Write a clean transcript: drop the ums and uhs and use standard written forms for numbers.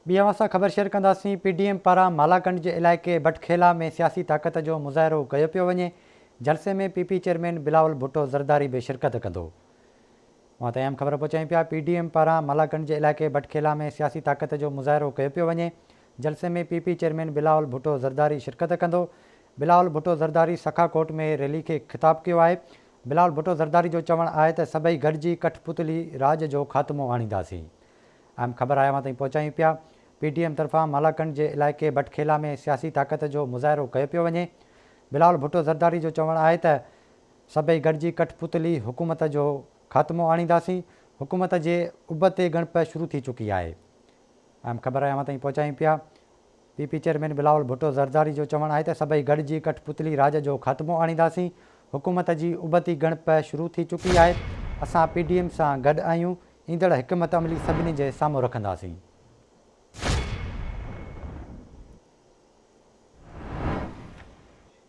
ٻي اوهان سان خبر شيئر ڪنداسين پي ڊي ايم پاران مالاڪنڊ جي علائقي بٽخيلا ۾ سياسي طاقت جو مظاهرو ڪيو پيو وڃي، جلسي ۾ P P chairman Bilawal Bhutto Zardari به شرڪت ڪندو. اوهان تائين اهم خبر پهچايون پيا پي ڊي ايم پاران مالاڪنڊ جي علائقي بٽخيلا ۾ سياسي طاقت جو مظاهرو ڪيو پيو وڃي، جلسي ۾ P P chairman Bilawal Bhutto Zardari شرڪت ڪندو. بلاول ڀٽو زرداري سکا ڪوٽ ۾ ريلي کي خطاب ڪيو آهي. بلاول ڀٽو زرداري جو چوڻ آهي ته سڀئي گڏجي ڪٺ پتلي راڄ جو خاتمو آڻينداسين. اهم خبر آهي اوهان تائين پهچايون پيا، پي ڊي ايم طرفان مالاڪنڊ جي علائقي بٽخيلا ۾ سياسي طاقت جو مظاهرو ڪيو پيو وڃي، بلاول ڀٽو زرداري جو چوڻ آهي ته سڀئي گڏجي ڪٺ پتلي حڪومت جو خاتمو آڻينداسين، حڪومت جي ابتي ڳڻپ شروع ٿي چڪي آهي. اهم خبر آهي اوهان تائين پهچايون پيا، P P chairman Bilawal Bhutto Zardari جو چوڻ آهي ته سڀئي گڏجي ڪٺ پتلي راڄ جو خاتمو آڻينداسين، حڪومت جي ابتي ڳڻپ شروع ٿي چڪي آهي، اسان پي ڊي ايم سان گڏ آهيون، ايندڙ حڪمت عملي سڀني جي سامهون رکنداسين.